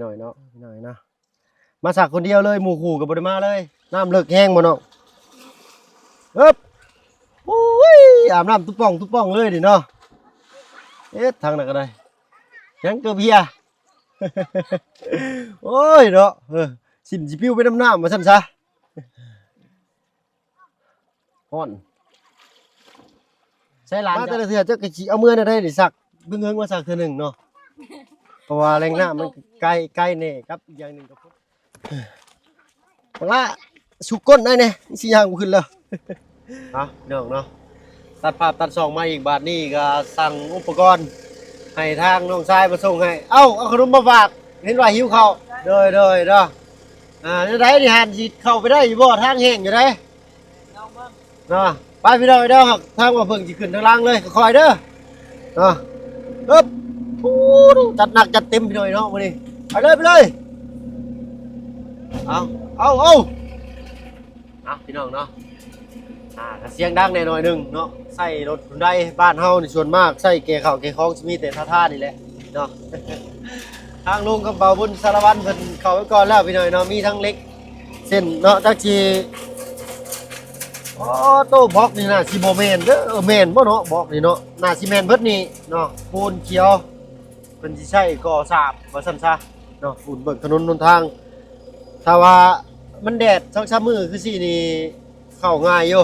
ໜ້ອຍເນາະ ໜ້ອຍເນາະ ມາສັກຄົນດຽວເລີຍ ໝູ່ຄູ່ກໍບໍ່ໄດ້ມາເລີຍ. ນ້ຳເລິກແຮງບໍ່ນ້ອງ? ເອີບ ໂອ້ຍ ອາບນ້ຳຕຸປ່ອງຕຸປ່ອງເລີຍນີ້ເນາະ. ເຮັດທາງນັ້ນກໍໄດ້ ຍັງເກີບເຫຍ ໂອ້ຍເນາະ ເອີ ສິ້ນຊິປິວໄປນຳນ້ຳວ່າຊັ້ນຊະ. ຮ້ອນ ໃສ່ຫຼານ ມາແຕ່ລະເທື່ອເຈົ້າກໍຊິເອົາເມືອແນວໃດນີ້ ຊັກເບິ່ງເຫິງວ່າຊັກເທື່ອໜຶ່ງເນາະ ເພາະວ່າແຫຼ່ງນ້ຳມັນໃກ້ ໃກ້ແນ່ກັບອີກຢ່າງໜຶ່ງກໍ ບັກຫຼ້າ ສຸກກົ້ນໄດ້ແນ່ ມັນຊິຍ່າງບໍ່ຂຶ້ນແລ້ວ. ເອົາ ພີ່ນ້ອງເນາະ ຕັດພາບຕັດຊ່ອງມາອີກ ບາດນີ້ກໍສັ່ງອຸປະກອນໃຫ້ທາງນ້ອງຊາຍມາສົ່ງໃຫ້. ເອົ້າ ເອົາຂະໜົມມາຝາກ ເຫັນວ່າຫິວເຂົ້າ. ໂດຍ ໂດຍເນາະ. ອ່າ ແນວໃດນີ້ຫັ້ນ ຊິເຂົ້າໄປໄດ້ຢູ່ບໍ່? ທາງແຫ້ງຢູ່ໃດເນາະ. ໄປພີ່ນ້ອງເດີ ທາງວ່າເພິ່ງຊິຂຶ້ນທາງລ່າງເລີຍ ຄ່ອຍໆເດີເນາະ. ເອີບ ໂອ້ ຈັດໜັກຈັດເຕັມພີ່ນ້ອງເນາະມື້ນີ້. ໄປເລີຍ ໄປເລີຍ. ເອົາ ເອົາ ເອົາ ເອົາ ພີ່ນ້ອງເນາະ ອ່າ ກໍສຽງດັງແດ່ໜ້ອຍໜຶ່ງເນາະ. ໃຊ້ລົດຮຸນໄດ ບ້ານເຮົານີ້ສ່ວນມາກໃຊ້ແກ່ເຂົ້າແກ່ຂອງ ຊິມີແຕ່ທ່າໆນີ້ແຫຼະເນາະ. ທາງລຸງກັບບ່າວບຸນສາລະວັນເພິ່ນເຂົ້າໄປກ່ອນແລ້ວພີ່ນ້ອງເນາະ. ມີທັງເຫຼັກເສັ້ນເນາະ ຈັກຊິ ອໍ ໂຕບລັອກນີ້ໜ້າຊິບໍ່ແມ່ນເດີ. ເອີ ແມ່ນບໍ່ເນາະ ບລັອກນີ້ເນາະ ໜ້າຊິແມ່ນເບິດນີ້ເນາະ. ປູນຂຽວ ເພິ່ນຊິໃຊ້ກໍ່ສາບວ່າຊັ້ນຊະເນາະ ປູນເບິ່ງຖະໜົນຫົນທາງ. ຖ້າວ່າມັນແດດສອງສາມມື້ຄືຊີ້ນີ້ ເຂົ້າງ່າຍຢູ່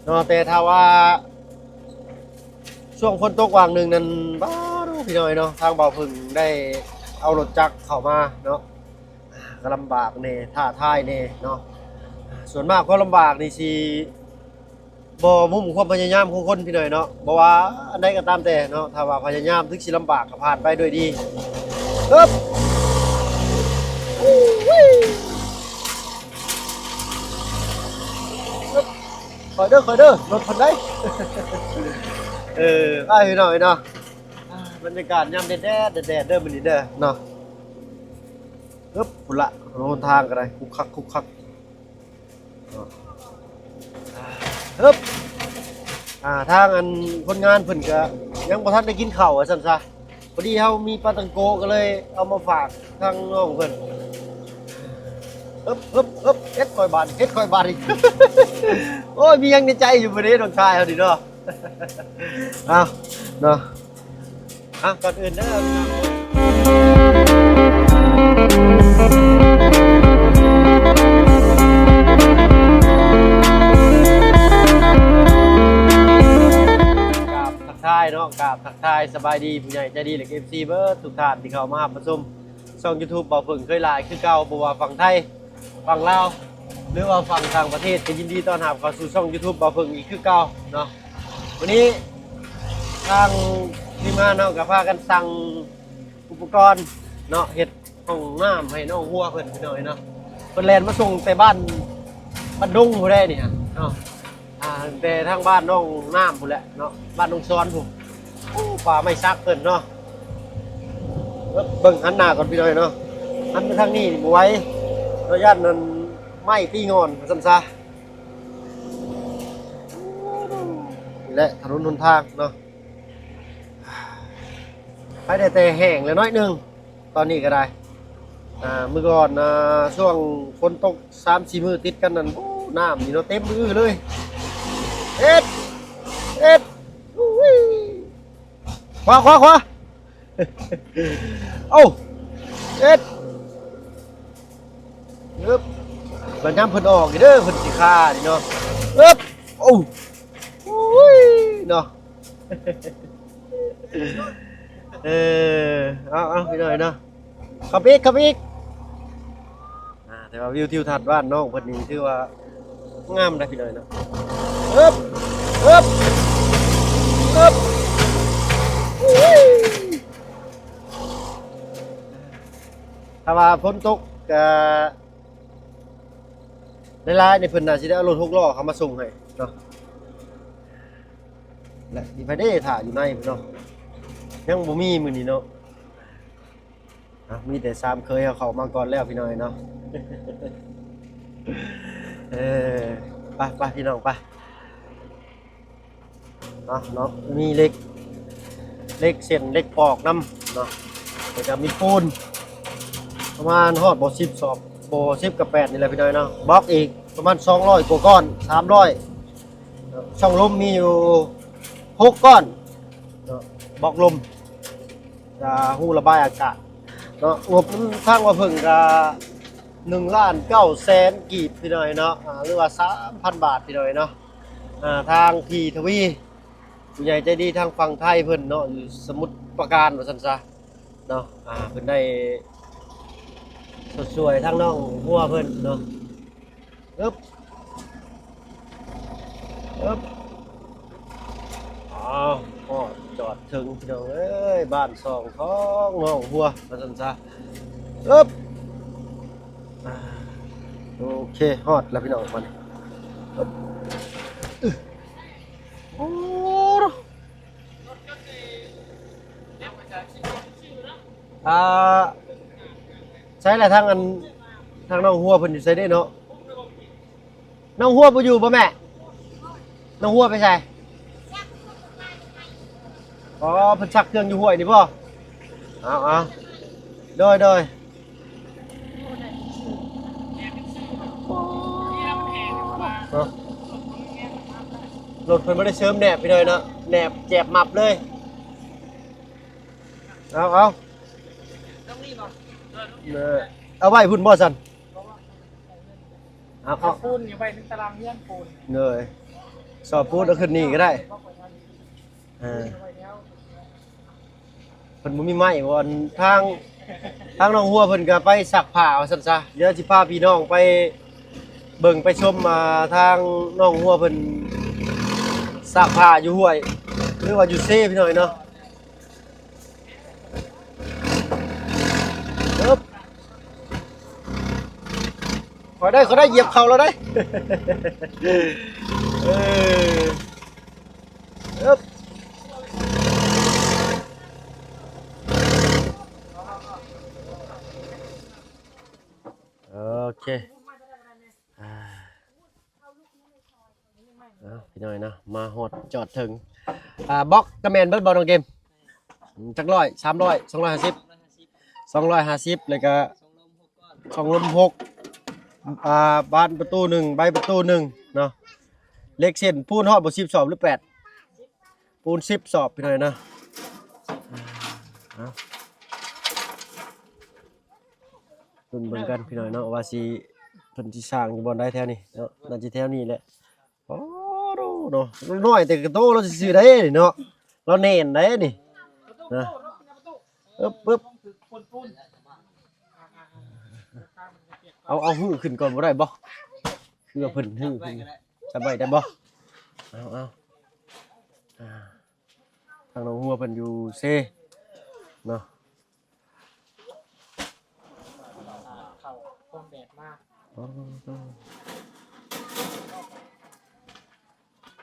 ເນາະ ແຕ່ຖ້າວ່າຊ່ວງຝົນຕົກຫວ່າງໜຶ່ງນັ້ນ ບາດ ໂອ້ ພີ່ນ້ອງເນາະ ທາງບ່າວເພິ່ງໄດ້ເອົາລົດຈັກເຂົ້າມາເນາະ ກໍລຳບາກແດ່ ທ້າທາຍແດ່ເນາະ. ສ່ວນມາກຄວາມລຳບາກນີ້ຊິ ບໍ່ມຸມຄວາມພະຍາຍາມຂອງຄົນພີ່ນ້ອງເນາະ. ບໍ່ວ່າອັນໃດກໍຕາມແຕ່ເນາະ ຖ້າວ່າພະຍາຍາມ ເຖິງຊິລຳບາກກໍຜ່ານໄປດ້ວຍດີ. ເອີບ ໂອ້ຍ ເອີບ ຄ່ອຍເດີ ຄ່ອຍເດີ ລົດເພິ່ນໄດ. ເອີ ໄປພີ່ນ້ອງເນາະ ບັນຍາກາດຍາມແດດໆ ແດດໆເດີມື້ນີ້ເດີເນາະ. ເອີບ ພຸ້ນລະ ຫົນທາງກໍໄດ້ ຄຸກຄັກ ຄຸກຄັກ. ເອີບ ອ່າ ທາງອັນຄົນງານເພິ່ນກະຍັງບໍ່ທັນໄດ້ກິນເຂົ້າວ່າຊັ້ນຊະ. ພໍດີເຮົາມີປາຕັງໂກະກໍເລີຍເອົາມາຝາກທາງນ້ອງເພິ່ນ. ເອີບ ເອີບ ເອີບ ເຮັດຂ້ອຍບາດ ເຮັດຂ້ອຍບາດອີກ. ໂອ້ຍ ມີຫຍັງໃນໃຈຢູ່ບໍ່ເດ້ ນ້ອງຊາຍເຮົານີ້ເນາະ. ເອົາເນາະ ອ່ະ ກ່ອນອື່ນເດີ ກາບທັກທາຍເນາະ ກາບທັກທາຍສະບາຍດີຜູ້ໃຫຍ່ໃຈດີ ແລະ ເອັຟຊີ ເບິດທຸກທ່ານທີ່ເຂົ້າມາຮັບມາຊົມຊ່ອງ YouTube ບ່າວເຜິ້ງເຄີຍຫຼາຍຄືເກົ່າ ບໍ່ວ່າຝັ່ງໄທ ຝັ່ງລາວ ຫຼືວ່າຝັ່ງຕ່າງປະເທດ ກໍຍິນດີຕ້ອນຮັບເຂົ້າສູ່ຊ່ອງ YouTube ບ່າວເຜິ້ງອີກຄືເກົ່າເນາະ. ວັນນີ້ທາງທີມງານເຮົາກໍພາກັນສັ່ງອຸປະກອນເນາະ ເຮັດຫ້ອງນ້ຳໃຫ້ນ້ອງຫົວເພິ່ນ ພີ່ນ້ອງເອີຍເນາະ. ເພິ່ນແລ່ນມາສົ່ງແຕ່ບ້ານ ບ້ານດົງພຸ້ນແຫຼະນີ້ເນາະ ອ່າ ແຕ່ທາງບ້ານໜອງນ້ຳພຸ້ນແຫຼະເນາະ ບ້ານໜອງຊອນພຸ້ນ. ໂອ້ ປ່າໄມ້ສັກເພິ່ນເນາະ. ເບິ່ງ ເບິ່ງ ຫັນໜ້າກ່ອນພີ່ນ້ອງເນາະ ຫັນໄປທາງນີ້ບໍ່ໄຫວ ເນາະ ຢ້ານນັ້ນໄມ້ຕີງ່ອນວ່າຊັ້ນຊະ. ນີ້ແຫຼະຖະໜົນຫົນທາງເນາະ ໄປໄດ້ແຕ່ແຫ້ງແລ້ວໜ້ອຍໜຶ່ງ ຕອນນີ້ກໍໄດ້. ອ່າ ມື້ກ່ອນ ອ່າ ຊ່ວງຝົນຕົກສາມສີ່ມື້ຕິດກັນນັ້ນ ໂອ້ ນ້ຳນີ້ເນາະ ເຕັມອື້ອເລີຍ. ເຮັດ ເຮັດ ອຸ້ຍ ຂວາ ຂວາ ຂວາ. ເອົ້າ ເຮັດ ເອີບ ບັດຍາມເພິ່ນອອກນີ້ເດີ ເພິ່ນຊິຄານີ້ເນາະ. ເອີບ ໂອ້ ໂອ້ຍ ເນາະ. ເອີ ເອົາ ເອົາ ພີ່ນ້ອງເນາະ ເຂົ້າໄປອີກ ເຂົ້າໄປອີກ. ອ່າ ແຕ່ວ່າວິວທິວທັດບ້ານນ້ອງເພິ່ນນີ້ຖືວ່າງາມໄດ໋ພີ່ນ້ອງເນາະ. ເອີບ ເອີບ ເອີບ ໂອ້ຍ ຖ້າວ່າຝົນຕົກກະຫຼາຍໆນີ້ ເພິ່ນໜ້າຊິໄດ້ເອົາລົດຫົກລໍ້ເຂົ້າມາສົ່ງໃຫ້ເນາະ. ແລະ ມີໃຜເດ້ຖ້າຢູ່ໃນພຸ້ນເນາະ ຍັງບໍ່ມີມື້ນີ້ເນາະ. ອ່ະ ມີແຕ່ສາມເຂີຍເຮົາເຂົ້າມາກ່ອນແລ້ວພີ່ນ້ອງເນາະ. ເອີ ໄປ ໄປ ພີ່ນ້ອງ ໄປເນາະ ເນາະ. ມີເຫຼັກ ເຫຼັກເສັ້ນ ເຫຼັກປອກນຳເນາະ ແລ້ວກໍມີປູນ ປະມານຮອດບໍ່ສິບສອບ ບໍ່ສິບກະແປດນີ້ແຫຼະພີ່ນ້ອງເນາະ. ບລັອກອີກປະມານສອງຮ້ອຍກວ່າກ້ອນ ສາມຮ້ອຍ. ຊ່ອງລົມມີຢູ່ຫົກກ້ອນເນາະ ບລັອກລົມ ຈະຮູລະບາຍອາກາດເນາະ. ງົບທາງວ່າເພິ່ງກະໜຶ່ງລ້ານເກົ້າແສນກີບພີ່ນ້ອງເນາະ ອາ ຫຼືວ່າສາມພັນບາດພີ່ນ້ອງເນາະ. ອາ ທາງພີ່ທະວີ ຜູ້ໃຫຍ່ໃຈດີທາງຝັ່ງໄທເພິ່ນເນາະ ຢູ່ສະໝຸດປາການວ່າຊັ້ນຊະເນາະ ອາ ເພິ່ນໄດ້ຊົດຊ່ວຍທາງນ້ອງຫົວເພິ່ນເນາະ. ອຶບ ອຶບ ອ້າວ ຮອດຈອດເຖິງພີ່ນ້ອງເອີຍ ບ້ານຊ່ອງຂອງນ້ອງຫົວວ່າຊັ້ນຊະ. ອຶບ ອາ ໂອເຄ ຮອດແລ້ວພີ່ນ້ອງ ມານີ້. ອຶບ ໂອ້ ອ່າ ໃສລະ ທາງອັນ ທາງນ້ອງຫົວເພິ່ນຢູ່ໃສເດ້ເນາະ? ນ້ອງຫົວບໍ່ຢູ່ບໍ່ແມ່? ນ້ອງຫົວໄປໃສ? ອໍ ເພິ່ນຊັກເຄື່ອງຢູ່ຫ້ວຍນີ້ບໍ່? ເອົາໆ ໂດຍໆ ເນາະ ລົດເພິ່ນບໍ່ໄດ້ເສີມແໜບພີ່ນ້ອງເນາະ ແໜບແຈບມັບເລີຍ. ເອົາ ເອົາ ເອົາໄວ້ພຸ້ນບໍ່ຊັ້ນ? ເອົາ ເອົາ ເອົາປູນນີ້ໄວ້ໃນຕາລາງເຮືອນປູນ ໂດຍ ຊອບປູນເອົາຂຶ້ນນີ້ກໍໄດ້. ເອີ ເພິ່ນບໍ່ມີໄມ້ ບ່ອນທາງ ທາງນ້ອງຫົວເພິ່ນກໍໄປຊັກຜ້າວ່າຊັ້ນຊະ. ດຽວຊິພາພີ່ນ້ອງໄປເບິ່ງໄປຊົມ ອ່າ ທາງນ້ອງຫົວເພິ່ນຊັກຜ້າຢູ່ຫ້ວຍ ຫຼືວ່າຢູ່ເຊພີ່ນ້ອງເນາະ. ເອີບ ຂ້ອຍໄດ້ ຂ້ອຍໄດ້ ຢຽບເຂົ້າແລ້ວໄດ໋. ເອີ ເອີບ ໂອເຄ ອ່າ ເອົາ ພີ່ນ້ອງເນາະ ມາຮອດຈອດເຖິງ ອ່າ ບລັອກກະແມ່ນເບິດບໍ່ ນ້ອງເກມ? ອືມ ຈັກຮ້ອຍ ສາມຮ້ອຍ ສອງຮ້ອຍຫ້າສິບ ສອງຮ້ອຍຫ້າສິບ ແລ້ວກະຊ່ອງລົມຫົກ ອ່າ ບານປະຕູໜຶ່ງ ໃບປະຕູໜຶ່ງເນາະ. ເຫຼັກເສັ້ນປູນຮອດບໍ່ ສິບສອບ ຫຼື ແປດ? ປູນສິບສອບ ພີ່ນ້ອງເນາະ. ເອົາ ລຸ້ນເບິ່ງກັນພີ່ນ້ອງເນາະ ວ່າຊິ ເພິ່ນຊິສ້າງຢູ່ບ່ອນໃດແຖວນີ້ເນາະ. ໜ້າຈະແຖວນີ້ແຫຼະ. ໂອ້ໂດເນາະ ນ້ອຍແຕ່ກະໂຕລາວຊື່ໆໄດ໋ນີ້ເນາະ ລາວແໜ້ນໄດ໋ນີ້ນະ. ເອີບ ເອີບ ເອົາ ເອົາຮື້ຂຶ້ນກ່ອນບໍ່ໄດ້ບໍ່? ຄືວ່າເພິ່ນຮື້ຂຶ້ນ ຈັບໄວ້ໄດ້ບໍ່? ເອົາ ເອົາ ອ່າ ທາງນ້ອງຫົວເພິ່ນຢູ່ເຊເນາະ. ເຂົ້າຄວາມແດດມາ ອໍ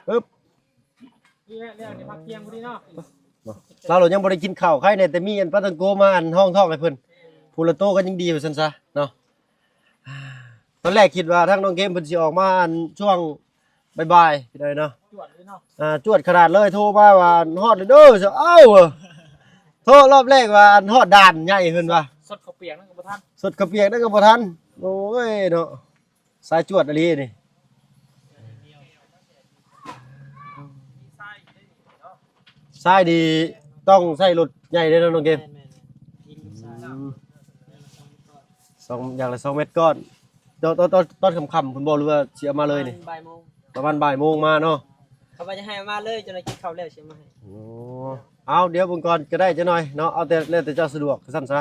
ອຶບ ນີ້ແຫຼະ ແລ້ວນີ້ພັກທ່ຽງພໍດີເນາະ. ເນາະ ລາວລະຍັງບໍ່ໄດ້ກິນເຂົ້າ ໃຄແດ່ແຕ່ມີອັນປາຕັງໂກມາອັນຮອງທ້ອງໃຫ້ເພິ່ນ ຜູ້ລະໂຕກໍຍັງດີວ່າຊັ້ນຊະເນາະ. ຕອນແລກຄິດວ່າທາງນ້ອງເກມເພິ່ນຊິອອກມາອັນຊ່ວງ ບ່າຍໆ ພີ່ນ້ອງເນາະ ຈວດເລີຍເນາະ ອ່າ ຈວດຂະໜາດເລີຍ ໂທມາວ່າຮອດແລ້ວເດີ ເອົ້າ ໂທຮອບແລກວ່າຮອດດ່ານໃຫຍ່ເພິ່ນວ່າ ສົດເຂົ້າປຽກນັ້ນກໍບໍ່ທັນ ສົດເຂົ້າປຽກນັ້ນກໍບໍ່ທັນ. ໂອ້ຍເນາະ ສາຍຈວດອີ່ຫຼີນີ້ ຊາຍນີ້ຕ້ອງໃຊ້ລົດໃຫຍ່ເດ້ເນາະ ນ້ອງເກມ. ແມ່ນໆ ອືມ ສອງ ຢ່າງລະສອງແມັດກ້ອນ. ຕອນ ຕອນ ຕອນຄ່ຳໆພຸ້ນບໍ່ ຫຼືວ່າຊິເອົາມາເລີຍນີ້? ປະມານບ່າຍໂມງ ປະມານບ່າຍໂມງມາເນາະ. ເຂົາວ່າຈະໃຫ້ເອົາມາເລີຍ ເຈົ້າໜ້າທີ່ກິນເຂົ້າແລ້ວຊິເອົາມາໃຫ້. ໂອ້ ເອົາ ດຽວເບິ່ງກ່ອນກໍໄດ້ຈັກໜ່ອຍເນາະ ເອົາແຕ່ ແລ້ວແຕ່ເຈົ້າສະດວກຊັ້ນຊະ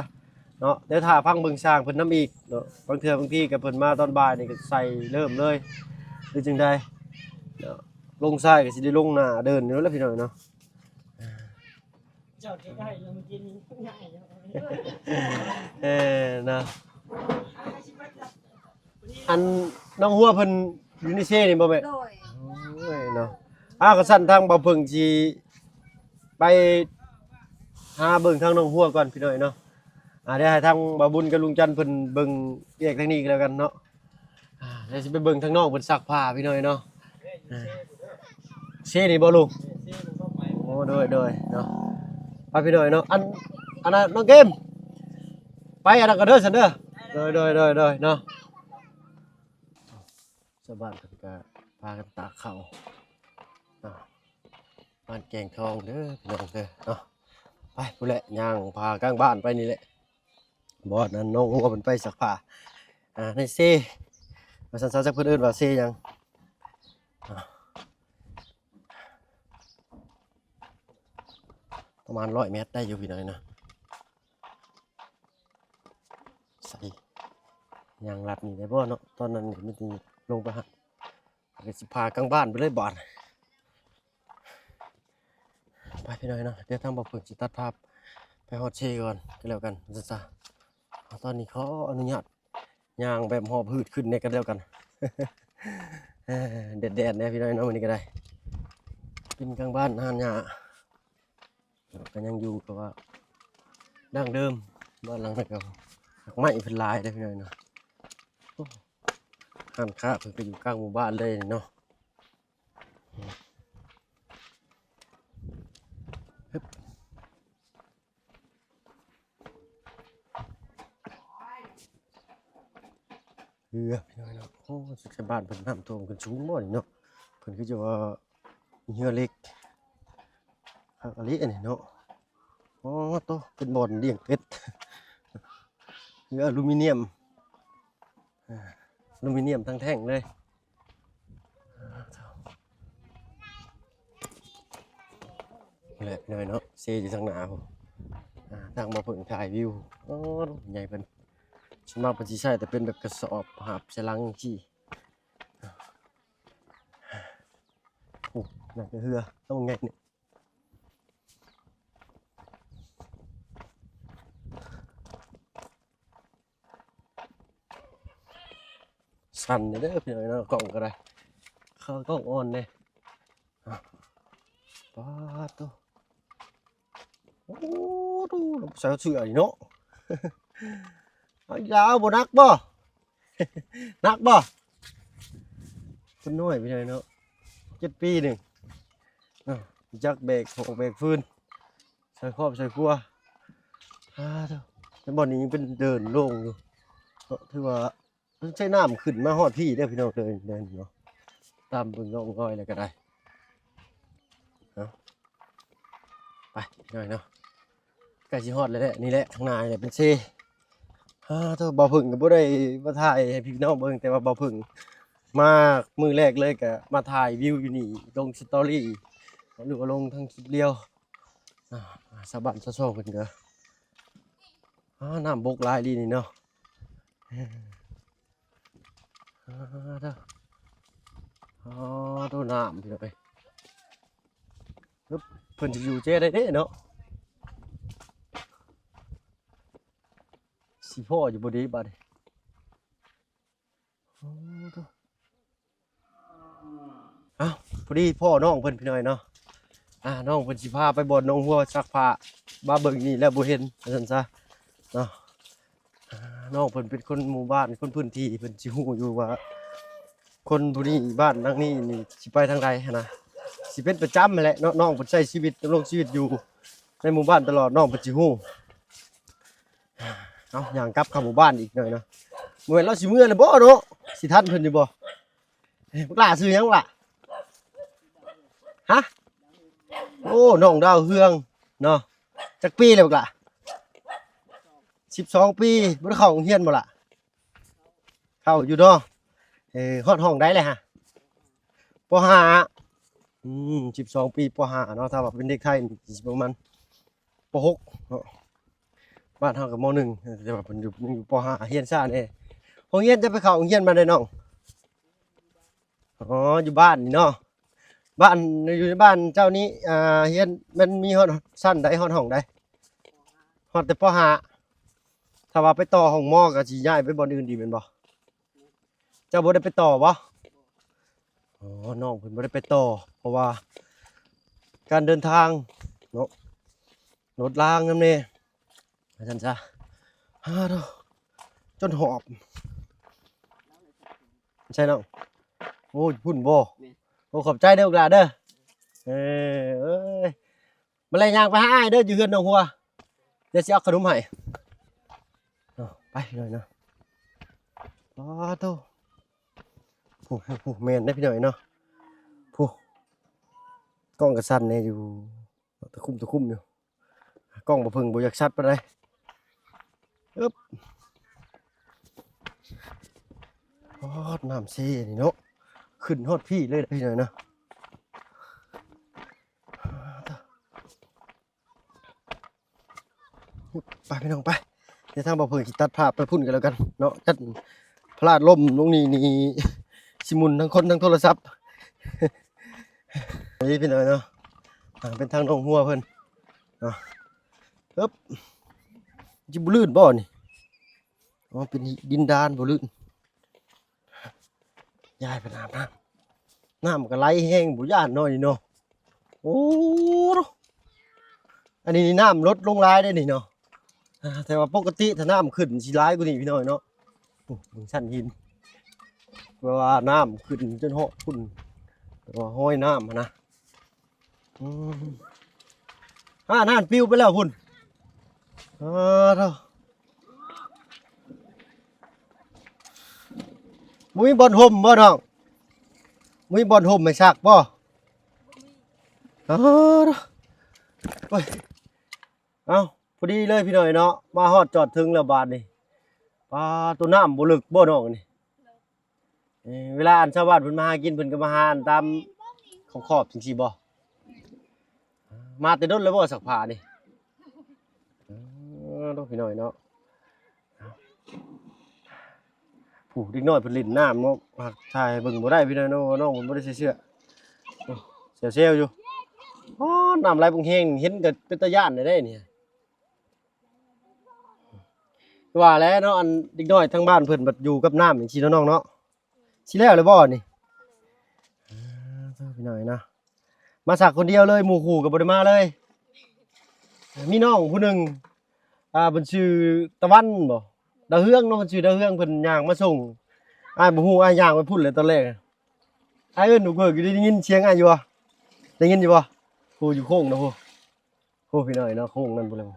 ເນາະ. ດຽວຖ້າຟັງເບິ່ງຊ່າງເພິ່ນນຳອີກເນາະ ບາງເທື່ອບາງທີກໍເພິ່ນມາຕອນບ່າຍນີ້ກໍໃສ່ເລີ່ມເລີຍ ຫຼືຈັ່ງໃດເນາະ. ລົງຊາຍກໍຊິໄດ້ລົງໜ້າເດີ່ນຢູ່ແລ້ວພີ່ນ້ອງເນາະ. ເຈົ້າເຮັດໄດ້ຢູ່ ເມື່ອກີ້ນີ້ງ່າຍຢູ່. ເອີ ເນາະ ອັນນ້ອງຫົວເພິ່ນຢູ່ໃນເຊນີ້ບໍ່ແມ່? ໂດຍ. ໂອ້ຍເນາະ ອ້າວ ຄັນຊັ້ນທາງບ່າວເພິ່ງຊິໄປຫາເບິ່ງທາງນ້ອງຫົວກ່ອນພີ່ນ້ອງເນາະ. ອ່າ ດຽວໃຫ້ທາງບ່າວບຸນກັບລຸງຈັນເພິ່ນເບິ່ງແຍກທາງນີ້ກໍແລ້ວກັນເນາະ. ອ່າ ດຽວຊິໄປເບິ່ງທາງນ້ອງເພິ່ນຊັກຜ້າພີ່ນ້ອງເນາະ. ອ່າ ເຊນີ້ບໍ່ລຸງ? ໂອ້ ໂດຍ ໂດຍເນາະ. ໄປພີ່ນ້ອງເນາະ ອັນ ອັນນັ້ນນ້ອງເກມ ໄປອັນນັ້ນກ່ອນເດີຊັ້ນເດີ. ໂດຍ ໂດຍ ໂດຍ ໂດຍ ເນາະ ຊາວບ້ານເພິ່ນກະພາກັນຕາກເຂົ້າ ອ່າ ບ້ານແກງທອງເດີພີ່ນ້ອງເດີເນາະ. ໄປພຸ້ນແຫຼະ ຍ່າງພາກາງບ້ານໄປນີ້ແຫຼະ ບ່ອນນັ້ນນ້ອງຫົວເພິ່ນໄປຊັກຜ້າ ອ່າ ໃນເຊ ວ່າຊັ້ນຊະ ຈັກເພິ່ນເອີ້ນວ່າເຊຫຍັງ ອ່າ ປະມານຮ້ອຍແມັດໄດ້ຢູ່ພີ່ນ້ອງເນາະ. ໃສ່ ຍ່າງລັດນີ້ໄດ້ບໍ່ເນາະ ຕອນນັ້ນມີແຕ່ລົງໄປຫາ ກໍຊິພາກາງບ້ານໄປເລີຍບາດ. ໄປພີ່ນ້ອງເນາະ ດຽວທາງບ່າວເພິ່ງຊິຕັດພາບໄປຮອດເຊກ່ອນກໍແລ້ວກັນ ວ່າຊັ້ນຊະ. ຕອນນີ້ຂໍອະນຸຍາດຍ່າງແບບຫອບຫືດຂຶ້ນແດ່ກໍແລ້ວກັນ ແດດໆແດ່ພີ່ນ້ອງເນາະ ມື້ນີ້ກໍໄດ້ ເປັນກາງບ້ານຮ້ານຫຍ້າ ກໍຍັງຢູ່ ແຕ່ວ່າດັ້ງເດີມ ບ້ານຫຼັງນັ້ນກໍ ດອກໄມ້ເພິ່ນຫຼາຍເດ້ພີ່ນ້ອງເນາະ. ໂອ້ ຮ້ານຄ້າເພິ່ນກໍຢູ່ກາງໝູ່ບ້ານເລີຍເນາະ. ຮຶບ ເຮືອພີ່ນ້ອງເນາະ ໂອ້ ສຸດຊະບ້ານເພິ່ນນ້ຳຖ້ວມຂຶ້ນສູງບໍ່ນີ້ເນາະ ເພິ່ນຄືຈະວ່າມີເຮືອເຫຼັກ ຄັກອີ່ຫຼີອັນນີ້ເນາະ. ອໍ ໂຕ ເປັນບ່ອນລ້ຽງເປັດ ເຮືອອາລູມີນຽມ ອາ ອາລູມີນຽມທັງແທ່ງເລີຍ. ນີ້ແຫຼະພີ່ນ້ອງເນາະ ເຊຢູ່ທາງໜ້າພຸ້ນ ອ່າ ທາງບ່າວເພິ່ງຖ່າຍວິວ. ໂອ້ ໃຫຍ່ເພິ່ນ ສ່ວນມາກເພິ່ນຊິໃຊ້ແຕ່ເປັນແບບກະສອບຫາບໃສ່ຫຼັງຈັ່ງຊີ້. ໂອ້ ນັ້ນກໍເຮືອ ຕ້ອງໃຫຍ່ນີ້. ສັ່ນເດີພີ່ນ້ອງເນາະ ກ້ອງກໍໄດ້ ຂາກ້ອງອ່ອນເດ້. ປາດໂທ້ ໂອ້ໂທ້ ລາວໃສ່ເສື້ອນີ້ເນາະ ເອົາອີກແລ້ວ ບໍ່ໜັກບໍ່? ໜັກບໍ່? ຄົນນ້ອຍພີ່ນ້ອງເນາະ ເຈັດປີໜຶ່ງ ເນາະ ຈັກແບກຫອກແບກຟືນ ໃສ່ຄອບໃສ່ຄົວ. ອາ ໂທ້ ແຕ່ບ່ອນນີ້ຍັງເປັນເດີ່ນໂລ່ງຢູ່ເນາະ ຖືວ່າ ໃຊ້ນ້ຳຂຶ້ນມາຮອດພີ້ເດີພີ່ນ້ອງເດີ ເດີ່ນເນາະ ຕາມເບິ່ງຮ່ອງຮອຍແລ້ວກໍໄດ້. ເອົາ ໄປພີ່ນ້ອງເນາະ ໃກ້ຊິຮອດແລ້ວແຫຼະ ນີ້ແຫຼະ ທາງໜ້ານີ້ແຫຼະເປັນເຊ. ອາ ໂທ້ ບ່າວເພິ່ງກໍບໍ່ໄດ້ມາຖ່າຍໃຫ້ພີ່ນ້ອງເບິ່ງ ແຕ່ວ່າບ່າວເພິ່ງມາມື້ແລກເລີຍ ກໍມາຖ່າຍວິວຢູ່ນີ້ ລົງສະຕໍຣີ ຫຼືວ່າລົງທັງຄລິບລຽວ. ອາ ຊາວບ້ານຊາວຊ່ອງເພິ່ນກໍ ອາ ນ້ຳບົກຫຼາຍອີ່ຫຼີນີ້ເນາະ. ອາ ໂທ້ ອາ ໂທ້ ນ້ຳພີ່ນ້ອງເອີຍ ເພິ່ນຊິຢູ່ແຈໃດເດ້ເນາະ ຊິພໍ້ຢູ່ບໍ່ເດບາດນີ້. ໂອ້ ໂທ້ ອ້າວ ພໍດີພໍ້ນ້ອງເພິ່ນພີ່ນ້ອງເນາະ ອ່າ ນ້ອງເພິ່ນຊິພາໄປບ່ອນໜອງຫົວຊັກຜ້າ ມາເບິ່ງນີ້ແລ້ວບໍ່ເຫັນ ວ່າຊັ້ນຊະເນາະ. ອ່າ ນ້ອງເພິ່ນເປັນຄົນໝູ່ບ້ານ ຄົນພື້ນທີ່ ເພິ່ນຊິຮູ້ຢູ່ວ່າ ຄົນຜູ້ນີ້ ບ້ານຫຼັງນີ້ນີ້ຊິໄປທາງໃດຫັ້ນນະ ຊິເປັນປະຈຳຫັ້ນແຫຼະເນາະ. ນ້ອງເພິ່ນໃຊ້ຊີວິດ ດຳລົງຊີວິດຢູ່ໃນໝູ່ບ້ານຕະຫຼອດ ນ້ອງເພິ່ນຊິຮູ້. ເອົາ ຍ່າງກັບເຂົ້າໝູ່ບ້ານອີກໜ້ອຍເນາະ ບໍ່ແມ່ນລາວຊິເມືອແລ້ວບໍ່ເນາະ ຊິທັນເພິ່ນຢູ່ບໍ່? ເອີ ບັກຫຼ້າຊື່ຫຍັງບັກຫຼ້າ? ຮະ? ໂອ້ ນ້ອງດາວເຮືອງເນາະ ຈັກປີແລ້ວບັກຫຼ້າ? ສິບສອງປີ. ບໍ່ໄດ້ເຂົ້າໂຮງຮຽນບໍ່ລະ? ເຂົ້າຢູ່ເນາະ. ເອີ ຮອດຫ້ອງໃດແລ້ວຮະ? ປໍຫ້າ. ອືມ ສິບສອງປີ ປໍຫ້າເນາະ ຖ້າວ່າເປັນເດັກໄທນີ້ຊິປະມານ ປໍຫົກເນາະ ບ້ານເຮົາກໍ ມໍໜຶ່ງ ແຕ່ວ່າເພິ່ນຢູ່ ຍັງຢູ່ ປໍຫ້າ ຮຽນຊ້າແດ່. ໂຮງຮຽນ ຈະໄປເຂົ້າໂຮງຮຽນບ້ານໃດນ້ອງ? ອໍ ຢູ່ບ້ານນີ້ເນາະ ບ້ານ ຢູ່ໃນບ້ານເຈົ້ານີ້ ອ່າ ຮຽນມັນມີຮອດຊັ້ນໃດ ຮອດຫ້ອງໃດ? ຮອດແຕ່ ປໍຫ້າ. ຖ້າວ່າໄປຕໍ່ຫ້ອງ ມໍ ກໍຊິຍ້າຍໄປບ່ອນອື່ນອີກແມ່ນບໍ່? ເຈົ້າບໍ່ໄດ້ໄປຕໍ່ບໍ່? ອໍ ນ້ອງເພິ່ນບໍ່ໄດ້ໄປຕໍ່ ເພາະວ່າການເດີນທາງເນາະ ລົດລາງນຳແດ່ ວ່າຊັ້ນຊະ. ຮາໂທ້ ຈົນຫອບ ໃຊ່ນ້ອງ? ໂອ້ຍ ພຸ້ນບໍ່? ແມ່ນ. ໂອ້ ຂອບໃຈເດີລູກຫຼານເດີ. ເອີ ເອີຍ ມາແລງຍ່າງໄປຫາອ້າຍເດີ ຢູ່ເຮືອນໜອງຫົວ ດຽວຊິເອົາຂະໜົມໃຫ້ເນາະ. ໄປເລີຍເນາະ ປາໂທ້ ໂອ້ໂຫ ແມ່ນເດ້ພີ່ນ້ອງເນາະ ໂອ້ ກ້ອງກະສັ່ນແດ່ຢູ່ ຕະຄຸ່ມຕະຄຸ່ມຢູ່ ກ້ອງບໍ່ເພິ່ງບໍ່ຢາກຊັດປານໃດ ອຶບ ປາດ ນ້ຳເຊນີ້ເນາະ ຂຶ້ນຮອດພີ້ເລີຍເດ້ພີ່ນ້ອງເນາະ. ໄປພີ່ນ້ອງໄປ ດຽວທາງບ່າວເຜິ້ງຊິຕັດພາບໄປພຸ້ນກັນແລ້ວກັນເນາະ ຈັດພະລາດລົ້ມລົງນີ້ນີ້ ຊິໝຸ່ນທັງຄົນທັງໂທລະສັບ ນີ້ພີ່ນ້ອງເນາະ ອ່າ ເປັນທາງໜອງຫົວເພິ່ນເນາະ ເອີບ ຊິບໍ່ລື່ນບໍ່ນີ້ ອໍ ເປັນດິນດານບໍ່ລື່ນ. ຍາຍເພິ່ນອາບນ້ຳ ນ້ຳກໍໄຫຼແຮງ ບໍ່ຢ້ານເນາະນີ້ເນາະ ໂອ້ ອັນນີ້ນ້ຳລົດລົງຫຼາຍເດ້ນີ້ເນາະ ອ່າ ແຕ່ວ່າປົກກະຕິຖ້ານ້ຳຂຶ້ນຊິຫຼາຍກວ່ານີ້ພີ່ນ້ອງເນາະ ໂອ້ ເບິ່ງຊັ້ນຫີນ ແປວ່ານ້ຳຂຶ້ນຈົນຮອດພຸ້ນ ແປວ່າຮອຍນ້ຳຫັ້ນນະ. ອືມ ອ່າ ນັ້ນ ປິວໄປແລ້ວພຸ້ນ ເອີ ໂທ້ ບໍ່ມີບ່ອນຮົ່ມບໍ່ນ້ອງ? ບໍ່ມີບ່ອນຮົ່ມໃຫ້ຊັກບໍ່? ເອີ ໂອ້ຍ ເອົ້າ ພໍດີເລີຍພີ່ນ້ອງເນາະ ມາຮອດຈອດເຖິງແລ້ວບາດນີ້ ປາໂທ້ ນ້ຳບໍ່ເລິກບໍ່ນ້ອງອັນນີ້? ເອີ ເວລາອັນຊາວບ້ານເພິ່ນມາຫາກິນ ເພິ່ນກໍມາຫາອັນຕາມຂອບໆ ຈັ່ງຊີ້ບໍ່? ມາແຕ່ດົນແລ້ວບໍ່ຊັກຜ້ານີ້? ເອີ ໂທ້ ພີ່ນ້ອງເນາະ ຜູ້ເດັກນ້ອຍເພິ່ນຫຼິ້ນນ້ຳເນາະ ຖ່າຍໃຫ້ເບິ່ງບໍ່ໄດ້ພີ່ນ້ອງເນາະ ນ້ອງເພິ່ນບໍ່ໄດ້ໃສ່ເສື້ອ ໂອ້ ແຊວໆ ຢູ່ ອໍ ນ້ຳໄຫຼບັກແຮງ ເຫັນກໍເປັນຕາຢ້ານແທ້ໆ ນີ້. ວ່າແລ້ວເນາະ ອັນເດັກນ້ອຍທາງບ້ານເພິ່ນບັດຢູ່ກັບນ້ຳຈັ່ງຊີ້ເນາະນ້ອງເນາະ ຊິແລ້ວແລ້ວບໍ່ນີ້? ອ່າ ພີ່ນ້ອງເນາະ ມາສັກຄົນດຽວເລີຍ ໝູ່ຄູ່ກໍບໍ່ໄດ້ມາເລີຍ ມີນ້ອງຜູ້ໜຶ່ງ ອ່າ ເພິ່ນຊື່ຕາວັນບໍ່ ດາວເຮືອງເນາະ ເພິ່ນຊື່ດາວເຮືອງ ເພິ່ນຍ່າງມາສົ່ງ ອ້າຍບໍ່ຮູ້ ອ້າຍຍ່າງໄປພຸ້ນແຫຼະຕອນແລກ ອ້າຍເອີ້ນລູກເບີກຢູ່ ໄດ້ຍິນສຽງອ້າຍຢູ່ບໍ່? ໄດ້ຍິນຢູ່ບໍ່? ຜູ້ຢູ່ໂຄ້ງນະ ໂອ້ ໂອ້ ພີ່ນ້ອງເນາະ ໂຄ້ງນັ້ນພຸ້ນແຫຼະ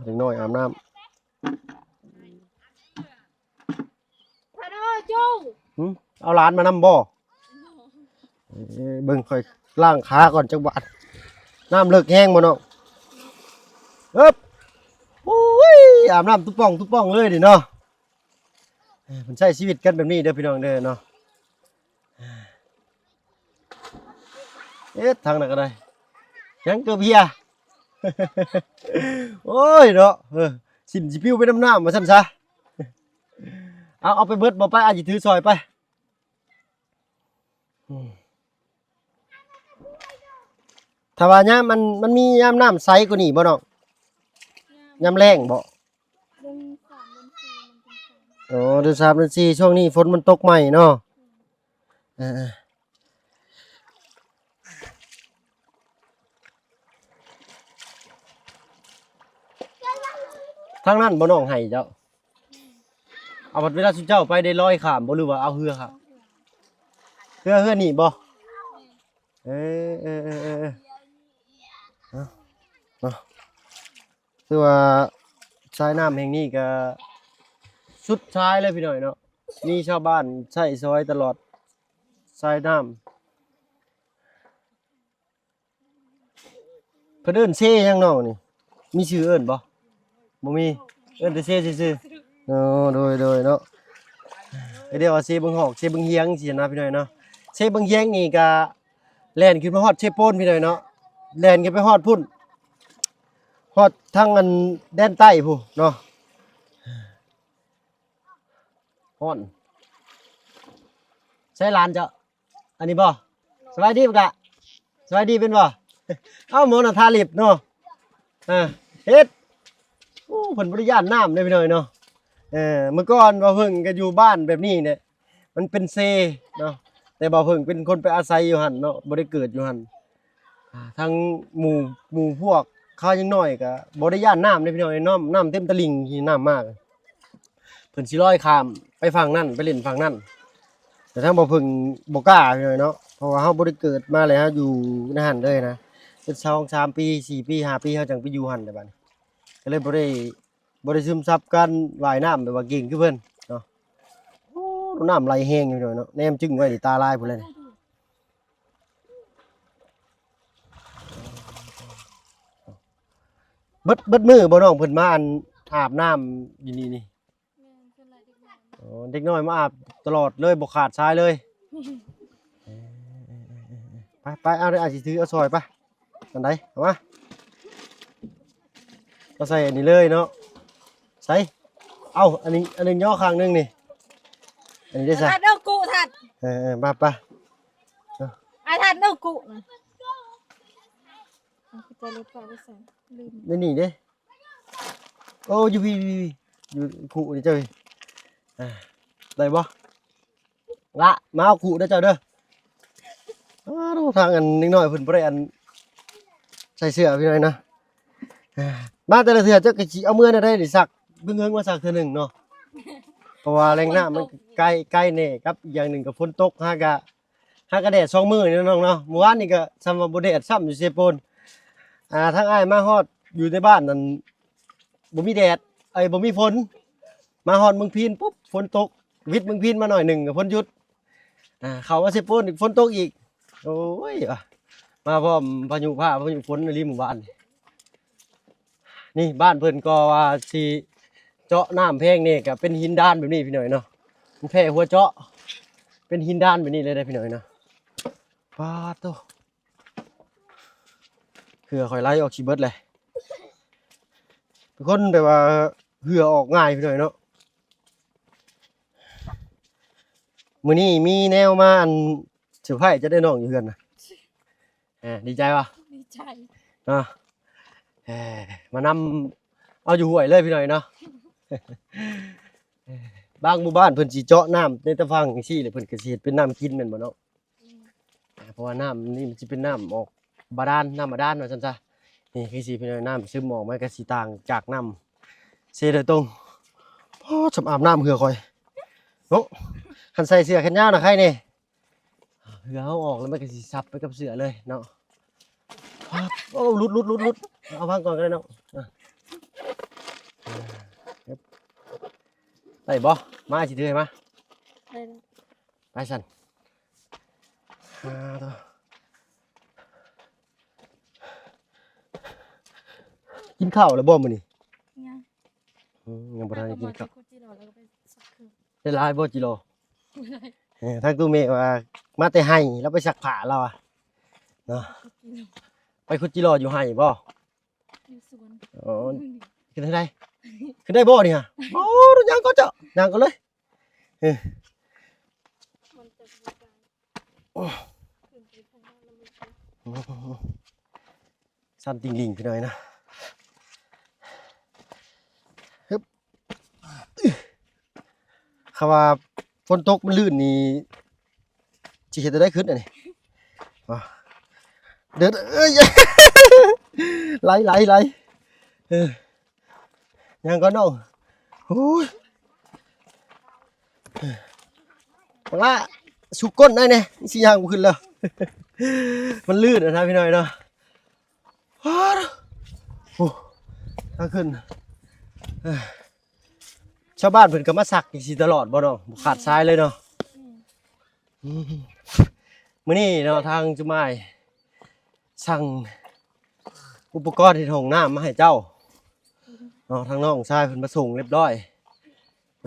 ເດັກນ້ອຍອາບນ້ຳ ຫຶ ເອົາຫຼານມານຳບໍ່? ເອີ ເບິ່ງຂ້ອຍລ້າງຂາກ່ອນຈັກບາດ ນ້ຳເລິກແຮງບໍ່ນ້ອງ? ເອີບ ໂອ້ຍ ອາບນ້ຳຕຸປ່ອງຕຸປ່ອງເລີຍນີ້ເນາະ ເອີ ເພິ່ນໃຊ້ຊີວິດກັນແບບນີ້ເດີພີ່ນ້ອງເດີເນາະ ເຮັດທາງນັ້ນກໍໄດ້ ຍັງເກີບເຫຍ ໂອ້ຍເນາະ ເອີ ສິ້ນຊິປິວໄປນຳນ້ຳວ່າຊັ້ນຊະ ເອົາ ເອົາໄປເບິດບໍ່ ໄປ ອ້າຍຊິຖືຊ່ອຍໄປ ອືມ ຖ້າວ່າຍາມມັນ ມັນມີຍາມນ້ຳໃສກວ່ານີ້ບໍ່ນ້ອງ? ຍາມແລ້ງບໍ່? ເດືອນສາມເດືອນສີ່ມັນເປັນ ອໍ ເດືອນສາມເດືອນສີ່ ຊ່ວງນີ້ຝົນມັນຕົກໃໝ່ເນາະ ເອີ ທາງນັ້ນບໍ່ນ້ອງໄຮ່ເຈົ້າ? ເອົາ ບັດເວລາຊຸມເຈົ້າໄປໄດ້ລອຍຂ້າມບໍ່ ຫຼືວ່າເອົາເຮືອຂ້າມ? ເຮືອ ເຮືອນີ້ບໍ່? ເອີ ເອີ ເອີ ເອີ ເນາະ ເນາະ ຄືວ່າສາຍນ້ຳແຫ່ງນີ້ກໍສຸດສາຍເລີຍພີ່ນ້ອງເນາະ ມີຊາວບ້ານໃຊ້ສອຍຕະຫຼອດສາຍນ້ຳ. ເພິ່ນເອີ້ນເຊຫຍັງນ້ອງນີ້? ມີຊື່ເອີ້ນບໍ່? ບໍ່ມີ ເອີ້ນແຕ່ເຊຊື່ໆ. ອໍ ໂດຍໆ ເນາະ ກໍເອີ້ນວ່າເຊບຶງຫອກ ເຊບຶງຫຽງຊີ້ນະພີ່ນ້ອງເນາະ. ເຊບຶງຫຽງນີ້ກະແລ່ນຂຶ້ນມາຮອດເຊໂປນພີ່ນ້ອງເນາະ ແລ່ນຂຶ້ນໄປຮອດພຸ້ນ ຮອດທາງອັນແດນໃຕ້ພຸ້ນເນາະ. ຮ້ອນ ໃສຫຼານເຈົ້າ? ອັນນີ້ບໍ່? ສະບາຍດີປະກະ? ສະບາຍດີເປັນບໍ່? ເອົ້າ ໝໍນະທາລິບເນາະ ອ່າ ເຮັດ ໂອ້ ເພິ່ນບໍ່ໄດ້ຢ້ານນ້ຳເດ້ພີ່ນ້ອງເນາະ. ເອີ ເມື່ອກ່ອນບ່າວເຜິ້ງກໍຢູ່ບ້ານແບບນີ້ແຫຼະ ມັນເປັນເຊເນາະ ແຕ່ບ່າວເຜິ້ງເປັນຄົນໄປອາໄສຢູ່ຫັ້ນເນາະ ບໍ່ໄດ້ເກີດຢູ່ຫັ້ນ. ອ່າ ທັງໝູ່ ໝູ່ພວກເຂົາຍັງນ້ອຍກໍບໍ່ໄດ້ຢ້ານນ້ຳເດ້ພີ່ນ້ອງເອີຍ ນ້ຳ ນ້ຳເຕັມຕະລິ່ງທີ່ນ້ຳມາ ເພິ່ນຊິລອຍຂ້າມໄປຝັ່ງນັ້ນ ໄປຫຼິ້ນຝັ່ງນັ້ນ ແຕ່ທາງບ່າວເຜິ້ງບໍ່ກ້າພີ່ນ້ອງເນາະ ເພາະວ່າເຮົາບໍ່ໄດ້ເກີດມາແລ້ວ ເຮົາຢູ່ໃນຫັ້ນເລີຍນະ ເປັນສອງສາມປີ ສີ່ປີ ຫ້າປີ ເຮົາຈັ່ງໄປຢູ່ຫັ້ນແຫຼະບາດນີ້. ກໍເລີຍບໍ່ໄດ້ ບໍ່ໄດ້ຊຶມຊັບການວ່າຍນ້ຳແບບວ່າເກັ່ງຄືເພິ່ນເນາະ. ໂອ້ ນ້ຳໄຫຼແຮງຢູ່ເນາະ ແນມຈຶ້ງໄວ້ນີ້ຕາລາຍພຸ້ນແຫຼະນີ້. ເບິດ ເບິດມື້ບໍ່ນ້ອງເພິ່ນມາ ອັນ ອາບນ້ຳຢູ່ນີ້ນີ້? ແມ່ນ ສ່ວນຫຼາຍເດັກນ້ອຍ. ອໍ ເດັກນ້ອຍມາອາບຕະຫຼອດເລີຍ ບໍ່ຂາດສາຍເລີຍ. ເອີ ເອີ ເອີ ເອີ ໄປ ໄປ ເອົາເດີ ອ້າຍຊິຖືເອົາຊ່ອຍໄປ. ອັນໃດ? ເອົາມາ ເອົາໃສ່ອັນນີ້ເລີຍເນາະ. ໃສ່ ເອົາ ອັນນີ້ ອັນໜຶ່ງຍໍຂ້າງໜຶ່ງນີ້. ອັນນີ້ໄດ້ຊະ ທັດ ເອົາກຸ ທັດ. ເອີ ເອີ ໄປ ໄປ ເອົາ ອ້າຍທັດ ເອົາກຸນະ. ເອົາ ຄືຈະລົດປະໄວ້ໃສ? ລືມ ໃນນີ້ເດ້. ໂອ້ ຢູ່ພີ້ ຢູ່ພີ້ ຢູ່ຄຸນີ້ເຈົ້າພີ້. ອ່າ ໄດ້ບໍ່? ລະ ມາເອົາຄຸເດີເຈົ້າເດີ. ອ້າວ ທາງອັນເດັກນ້ອຍເພິ່ນບໍ່ໄດ້ອັນໃສ່ເສື້ອພີ່ນ້ອງເນາະ. ອ່າ ມາແຕ່ລະເທື່ອເຈົ້າກໍຊິເອົາເມືອແນວໃດນີ້ ຊັກເບິ່ງເຫິງວ່າຊັກເທື່ອໜຶ່ງເນາະ. ເພາະວ່າແຫຼ່ງນ້ຳມັນ ຝົນຕົກ ໃກ້ ໃກ້ແນ່ ກັບອີກຢ່າງໜຶ່ງກໍຝົນຕົກ ຫາກະ ຫາກະແດດສອງມື້ນີ້ເນາະນ້ອງເນາະ. ມື້ວານນີ້ກໍສ່ຳວ່າບໍ່ແດດຊ້ຳຢູ່ເຊໂປນ. ອ່າ ທາງອ້າຍມາຮອດຢູ່ໃນບ້ານນັ້ນ ບໍ່ມີແດດ ເອີຍ ບໍ່ມີຝົນ. ມາຮອດເມືອງພີນປຸບ ຝົນຕົກ ວິດເມືອງພີນມາໜ້ອຍໜຶ່ງກໍຝົນຢຸດ. ອ່າ ເຂົ້າມາເຊໂປນອີກ ຝົນຕົກອີກ. ໂອ້ຍ ວ່າ ມາພ້ອມພາຍຸຟ້າພາຍຸຝົນອີ່ຫຼີມື້ວານ. ນີ້ບ້ານເພິ່ນກໍວ່າຊິເຈາະນ້ຳແພງນີ້ ກໍເປັນຫີນດານແບບນີ້ພີ່ນ້ອງເນາະ. ມັນແຜ່ຫົວເຈາະ ເປັນຫີນດານແບບນີ້ເລີຍເດ້ພີ່ນ້ອງເນາະ. ປາດໂທ້ ເຫື່ອຂ້ອຍໄຫຼອອກຊິເບິດແຫຼະ. ເປັນຄົນແບບວ່າເຫື່ອອອກງ່າຍພີ່ນ້ອງເນາະ. ມື້ນີ້ມີແນວມາ ອັນ ເຊີໄພເຈົ້າເດ້ນ້ອງຢູ່ເຮືອນນະ. ເອີ ດີໃຈບໍ່? ດີໃຈເນາະ. ເອີ ມານຳເອົາຢູ່ຫ້ວຍເລີຍພີ່ນ້ອງເນາະ. ບາງໝູ່ບ້ານເພິ່ນຊິເຈາະນ້ຳໃນຕາຝັ່ງຈັ່ງຊີ້ ແລ້ວເພິ່ນກໍຊິເຮັດເປັນນ້ຳກິນແມ່ນບໍ່ເນາະ? ອືມ ອ່າ ເພາະວ່ານ້ຳນີ້ມັນຊິເປັນນ້ຳອອກບາດານ ນ້ຳບາດານວ່າຊັ້ນຊະ. ນີ້ຄືຊິເປັນນ້ຳຊຶມອອກ ມັນກໍຊິຕ່າງຈາກນ້ຳເຊໂດຍຕົງ. ໂອ້ ຊ່ຳອາບນ້ຳເຫື່ອຂ້ອຍເນາະ. ຄັນໃສ່ເສື້ອແຂນຍາວນະໄຄແນ່. ເຫື່ອເຮົາອອກແລ້ວມັນກໍຊິຊັບໄປກັບເສື້ອເລີຍເນາະ. ໂອ້ ຫຼຸດ ຫຼຸດ ຫຼຸດ ຫຼຸດ. ເອົາພັງກ່ອນກໍໄດ້ເນາະ. ອ່ະ ໄດ້ບໍ່? ມາ ຊິຖືໃຫ້ມາ. ໄດ້ແລ້ວ ໄປຊັ້ນ. ອ່າ ໂທ້ ກິນເຂົ້າແລ້ວບໍ່ມື້ນີ້? ຍັງ. ອືມ ຍັງບໍ່ທັນໄດ້ກິນເຂົ້າ. ໄດ້ຫຼາຍບໍ່ຈິລໍ? ບໍ່ໄດ້. ເອີ ທາງຕູ້ເມວ່າມາແຕ່ໄຮ່ ລາວໄປຊັກຜ້າລາວວ່າເນາະ. ໄປຂຸດຈິລໍຢູ່ໄຮ່ບໍ່? ຢູ່ສວນ. ອໍ ຂຶ້ນໄດ້ ຂຶ້ນໄດ້ບໍ່ນີ້ຫະ? ໂອ້ ຍ່າງກ່ອນເຈົ້າ ຍ່າງກ່ອນເລີຍ. ເອີ ໂອ້ ຊັນຕິ່ງລິ່ງພີ່ນ້ອງເນາະ. ຮຶບ ຄຳວ່າຝົນຕົກມັນລື່ນນີ້ ຊິເຮັດແນວໃດຂຶ້ນອັນນີ້? ເດີນ ເອີຍ ໄຫຼ ໄຫຼ ໄຫຼ. ເອີ ຍ່າງກ່ອນນ້ອງ. ໂອ້ຍ ບັກຫຼ້າ ຊຸກກົ້ນໄດ້ແດ່ ຊິຍ່າງບໍ່ຂຶ້ນແລ້ວ. ມັນລື່ນນະພີ່ນ້ອງເນາະ. ໂອ້ ທາງຂຶ້ນ. ເອີ ຊາວບ້ານເພິ່ນກໍມາຊັກຈັ່ງຊີ້ຕະຫຼອດບໍ່ນ້ອງ? ບໍ່ຂາດສາຍເລີຍເນາະ. ອືມ ອືມ ມື້ນີ້ເນາະ ທາງຈຸມາຍ ສັ່ງອຸປະກອນເຮັດຫ້ອງນ້ຳມາໃຫ້ເຈົ້າເນາະ. ທາງນ້ອງຊາຍເພິ່ນມາສົ່ງຮຽບຮ້ອຍ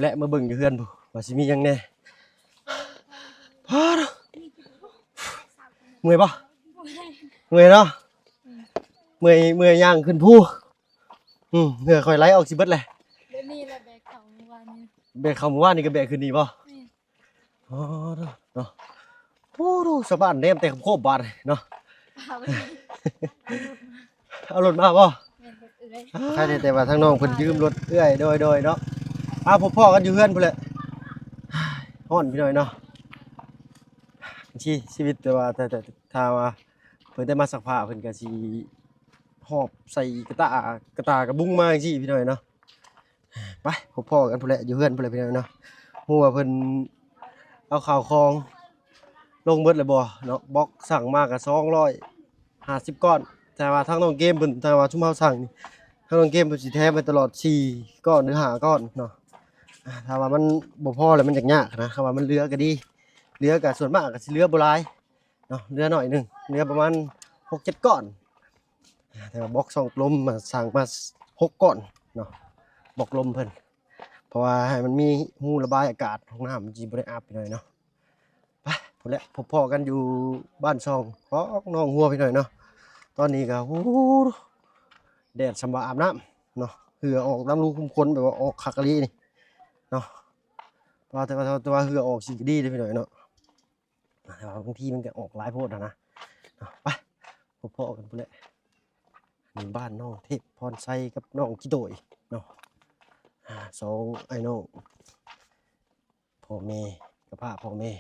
ແລະ ມາເບິ່ງຢູ່ເຮືອນພຸ້ນ ວ່າຊິມີຫຍັງແດ່. ເມື່ອຍບໍ່? ເມື່ອຍເນາະ. ເມື່ອຍ ເມື່ອຍຍ່າງຂຶ້ນພູ. ອືມ ເຫື່ອຂ້ອຍໄຫຼອອກຊິເບິດແຫຼະ. ແບກເຂົ້າມື້ວານນີ້ ແບກເຂົ້າມື້ວານນີ້ກໍແບກຂຶ້ນນີ້ບໍ່? ອໍ ເນາະ. ໂອ້ ຊາວບ້ານແນມແຕ່ໂຄບບາດເນາະ. ເອົາລົດມາບໍ່? ແມ່ນ ລົດເອື້ອຍ. ອ່າ ໃຄ່ແຕ່ວ່າທາງນ້ອງເພິ່ນຢືມລົດເອື້ອຍ. ໂດຍ ໂດຍເນາະ. ອ່າ ພົບພໍ້ກັນຢູ່ເຮືອນພຸ້ນແຫຼະ. ຮ້ອນພີ່ນ້ອງເນາະ. ຊີ ຊີວິດ ແຕ່ວ່າ ແຕ່ ແຕ່ ຖ້າວ່າເພິ່ນໄດ້ມາຊັກຜ້າ ເພິ່ນກໍຊິຫອບໃສ່ກະຕາ ກະຕາກະບຸງມາຈັ່ງຊີ້ພີ່ນ້ອງເນາະ. ໄປ ພົບພໍ້ກັນພຸ້ນແຫຼະ ຢູ່ເຮືອນພຸ້ນແຫຼະພີ່ນ້ອງເນາະ. ຮູ້ວ່າເພິ່ນເອົາເຂົ້າຂອງລົງເບິດແລ້ວບໍ່ເນາະ. ບລັອກສັ່ງມາກໍສອງຮ້ອຍຫ້າສິບກ້ອນ ແຕ່ວ່າທາງນ້ອງເກມເພິ່ນ ແຕ່ວ່າຊຸມເຮົາສັ່ງນີ້ ທາງນ້ອງເກມເພິ່ນຊິແຖມໃຫ້ຕະຫຼອດສີ່ກ້ອນ ຫຼື ຫ້າກ້ອນເນາະ. ອ່າ ຖ້າວ່າມັນບໍ່ພໍແລ້ວ ມັນຢາກຍາກນະ. ຖ້າວ່າມັນເຫຼືອກໍດີ, ເຫຼືອກໍສ່ວນມາກກໍຊິເຫຼືອບໍ່ຫຼາຍເນາະ, ເຫຼືອໜ້ອຍໜຶ່ງ, ເຫຼືອປະມານຫົກເຈັດກ້ອນ. ອ່າ ແຕ່ວ່າບລັອກຊ່ອງລົມມາ ສ້າງມາຫົກກ້ອນເນາະ, ບລັອກລົມເພິ່ນ ເພາະວ່າໃຫ້ມັນມີຮູລະບາຍອາກາດ, ຫ້ອງນ້ຳມັນຊິບໍ່ໄດ້ອັບໄປໜ້ອຍເນາະ. ໄປ ພຸ້ນແຫຼະ ພົບພໍ້ກັນຢູ່ບ້ານຊ່ອງຂອງໜອງຫົວພີ່ນ້ອງເນາະ. ຕອນນີ້ກໍ ໂອ້ ແດດສ່ຳວ່າອາບນ້ຳເນາະ, ເຫື່ອອອກຕາມຮູຂຸມຂົນ ແບບວ່າອອກຄັກອີ່ຫຼີນີ້ເນາະ. ແຕ່ວ່າ ແຕ່ວ່າ ແຕ່ວ່າເຫື່ອອອກຊິກະດີເດ້ພີ່ນ້ອງເນາະ, ແຕ່ວ່າບາງທີມັນກໍອອກຫຼາຍໂພດຫັ້ນນະເນາະ. ໄປ ພົບພໍ້ກັນພຸ້ນແຫຼະ. ນີ້ບ້ານນ້ອງເທບພອນໄຊກັບນ້ອງຂີ້ໂຕຍເນາະ, ອ່າ ສອງອ້າຍນ້ອງ ພໍ່ແມ່ກັບພາພໍ່ແມ່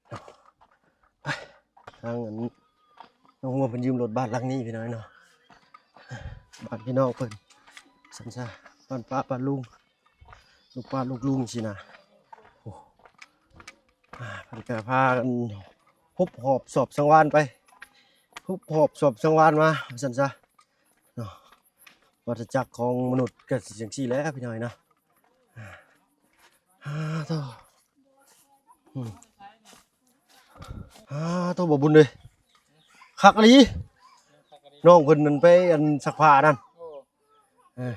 ເນາະ. ໄປ ທາງອັນ ນ້ອງຫົວເພິ່ນຢືມລົດບ້ານຫຼັງນີ້ພີ່ນ້ອງເນາະ, ບ້ານພີ່ນ້ອງເພິ່ນ ຊັ້ນຊະ, ບ້ານປ້າບ້ານລຸງ ລູກປ້າລູກລຸງຊີ້ນະ. ໂອ້ ອ່າ ເພິ່ນກໍພາກັນຮຸບຫອບສອບສັງວານໄປ, ຮຸບຫອບສອບສັງວານມາ ວ່າຊັ້ນຊະເນາະ. ວັດຈັກຂອງມະນຸດກໍຊິຈັ່ງຊີ້ແຫຼະພີ່ນ້ອງເນາະ. ອ່າ ໂທ້ ອືມ ອ່າ ໂທ້ ບໍ່ບຸນເດ້ ຄັກອີ່ຫຼີ. ນ້ອງເພິ່ນນັ້ນໄປອັນ ຊັກຜ້ານັ້ນ ເອີ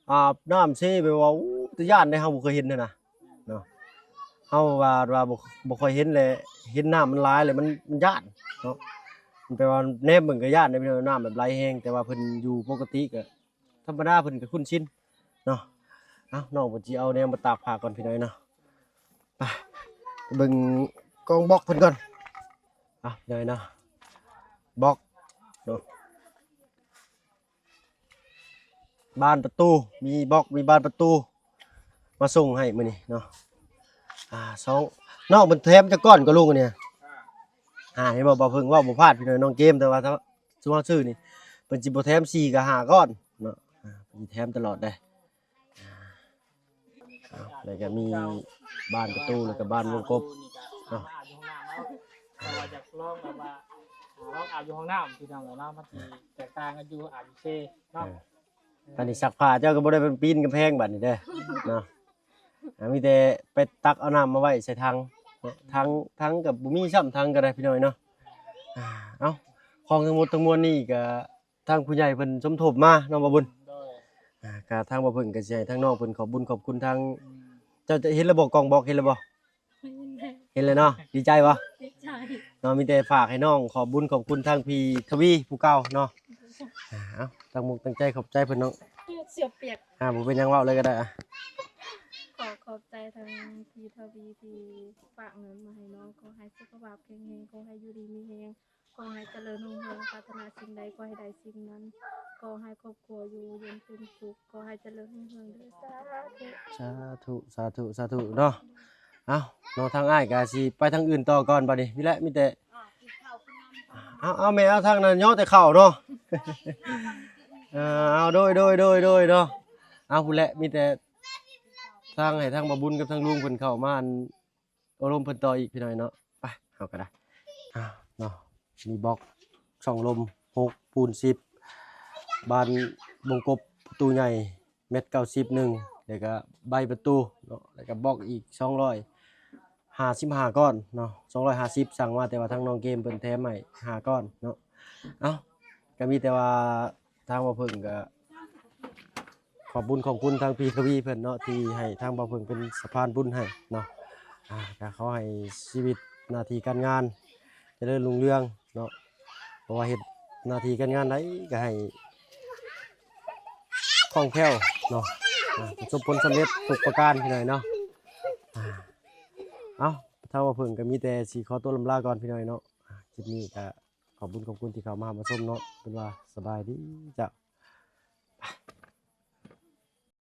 ອາບນ້ຳເຊ ແບບວ່າ ໂອ້ ຕາຢ້ານເດ້, ເຮົາບໍ່ເຄີຍເຫັນເດ້ນະເນາະ. ເຮົາວ່າ ວ່າບໍ່ ບໍ່ຄ່ອຍເຫັນແຫຼະ, ເຫັນນ້ຳມັນຫຼາຍແລ້ວມັນ ມັນຢ້ານເນາະ. ມັນແປວ່າແນມເບິ່ງກໍຢ້ານເດ້ ນ້ຳແບບໄຫຼແຮງ, ແຕ່ວ່າເພິ່ນຢູ່ປົກກະຕິກໍທຳມະດາ, ເພິ່ນກໍຄຸ້ນຊິນເນາະ. ເອົ້າ ນ້ອງເພິ່ນຊິເອົາແນວມາຕາກຜ້າກ່ອນພີ່ນ້ອງເນາະ. ໄປ ໄປເບິ່ງກອງບລັອກເພິ່ນກ່ອນ. ເອົາ ພີ່ນ້ອງເນາະ, ບລັອກເນາະ. ບານປະຕູ ມີບລັອກ ມີບານປະຕູມາສົ່ງໃຫ້ມື້ນີ້ເນາະ. ອ່າ ສອງ ນ້ອງເພິ່ນແຖມຈັກກ້ອນກໍລຸງອັນນີ້. ອ່າ ເຫັນບໍ່ ບ່າວເພິ່ງເວົ້າບໍ່ພາດພີ່ນ້ອງ, ນ້ອງເກມ, ແຕ່ວ່າຖ້າຊຸມເຮົາຊື້ນີ້ ເພິ່ນຊິບໍ່ແຖມສີ່ກໍຫ້າກ້ອນເນາະ. ອ່າ ເພິ່ນຊິແຖມຕະຫຼອດເດ້. ອ່າ ເອົາ ແລ້ວກໍມີບານປະຕູ ແລ້ວກໍບານວົງກົບເນາະ. ອາບຢູ່ຫ້ອງນ້ຳເນາະ ເພາະວ່າຢາກລອງແບບວ່າ ອາ ລອງອາບຢູ່ຫ້ອງນ້ຳ ພີ່ນ້ອງເອີຍເນາະ, ມັນຊິແຕກຕ່າງກັນຢູ່ອາບຢູ່ເຊເນາະ. ເອີ ອັນນີ້ຊັກຜ້າເຈົ້າກໍບໍ່ໄດ້ໄປປີນກຳແພງບາດນີ້ເດີເນາະ. ອ່າ ມີແຕ່ໄປຕັກເອົານ້ຳມາໄວ້ໃສ່ຖັງເນາະ, ຖັງ ຖັງກໍບໍ່ມີຊ້ຳ, ຖັງກໍໄດ້ພີ່ນ້ອງເນາະ. ອ່າ ເອົ້າ ຂອງທັງໝົດທັງມວນນີ້ກໍ ທາງຜູ້ໃຫຍ່ເພິ່ນສົມທົບມາເນາະ ບ່າວບຸນ. ໂດຍ ອ່າ ກະທາງບ່າວເພິ່ງກະຊິໃຫ້ທາງນ້ອງເພິ່ນຂອບບຸນຂອບຄຸນທາງ ອືມ ເຈົ້າຈະເຫັນແລ້ວບໍ່ ກ້ອງບລັອກ ເຫັນແລ້ວບໍ່? ເຫັນແລ້ວ ເຫັນແລ້ວເນາະ. ດີໃຈບໍ່? ດີໃຈເນາະ. ມີແຕ່ຝາກໃຫ້ນ້ອງຂອບບຸນຂອບຄຸນທາງພີ່ທະວີຜູ້ເກົ່າເນາະ. ອ່າ ເອົາ ຕັ້ງອົກຕັ້ງໃຈຂອບໃຈເພິ່ນເນາະ. ເສື້ອປຽກ ອ່າ ບໍ່ເປັນຫຍັງ ເວົ້າເລີຍກໍໄດ້. ອ່າ ຂໍຂອບໃຈທາງພີ່ທະວີທີ່ຝາກເງິນມາໃຫ້ນ້ອງ, ຂໍໃຫ້ສຸຂະພາບແຂງແຮງ, ຂໍໃຫ້ຢູ່ດີມີແຮງ, ຂໍໃຫ້ຈະເລີນຮຸ່ງເຮືອງ, ປາດຖະໜາສິ່ງໃດຂໍໃຫ້ໄດ້ສິ່ງນັ້ນ, ຂໍໃຫ້ຄອບຄົວຢູ່ເຢັນເປັນສຸກ, ຂໍໃຫ້ຈະເລີນຮຸ່ງເຮືອງເດີ. ສາທຸ ສາທຸ ສາທຸເນາະ. ເອົ້າເນາະ ທາງອ້າຍກະຊິໄປທາງອື່ນຕໍ່ກ່ອນບັດນີ້. ມີແຫຼະ ມີແຕ່ ເອົາ ເອົາແມ່ ເອົາທາງນັ້ນຍໍແຕ່ເຂົ້າເນາະ. ເອີ ເອົາ ໂດຍ ໂດຍ ໂດຍ ໂດຍເນາະ. ເອົາ ພຸ້ນແຫຼະ ມີແຕ່ທາງ ໃຫ້ທາງບ່າວບຸນກັບທາງລຸງເພິ່ນເຂົ້າມາ ອັນ ໂອ້ລົມເພິ່ນຕໍ່ອີກພີ່ນ້ອງເນາະ. ໄປ ເຮົາກໍໄດ້ ອ່າ ເນາະ ມີບລັອກ ຊ່ອງລົມ ຫົກ ປູນ ສິບ ບານວົງກົບ ປະຕູໃຫຍ່ ແມັດ ເກົ້າສິບ ໜຶ່ງ ແລ້ວກໍໃບປະຕູເນາະ, ແລ້ວກໍບລັອກອີກ ສອງຮ້ອຍຫ້າສິບຫ້າ ກ້ອນເນາະ, ສອງຮ້ອຍຫ້າສິບ ສັ່ງມາ, ແຕ່ວ່າທາງນ້ອງເກມເພິ່ນແຖມໃຫ້ ຫ້າ ກ້ອນເນາະ. ເອົ້າ ກໍມີແຕ່ວ່າ ທາງບ່າວເພິ່ງກໍຂອບບຸນຂອບຄຸນທາງພີ່ທະວີເພິ່ນເນາະ ທີ່ໃຫ້ທາງບ່າວເພິ່ງເປັນສະພານບຸນໃຫ້ເນາະ. ອ່າ ກໍຂໍໃຫ້ຊີວິດໜ້າທີ່ການງານຈະເລີນຮຸ່ງເຮືອງເນາະ, ເພາະວ່າເຮັດໜ້າທີ່ການງານໃດກໍໃຫ້ຄ່ອງແຄ້ວເນາະ, ອ່າ ປະສົບຜົນສຳເລັດທຸກປະການພີ່ນ້ອງເນາະ. ອ່າ ເອົ້າ ທາງບ່າວເພິ່ງກໍມີແຕ່ຊິຂໍຕົວລຳລາກ່ອນພີ່ນ້ອງເນາະ. ອ່າ ຄລິບນີ້ກໍ ຂອບຄຸນ ຂອບຄຸນທີ່ເຂົ້າມາຮັບມາຊົມເນາະ. ເປັນວ່າສະບາຍດີເຈົ້າ.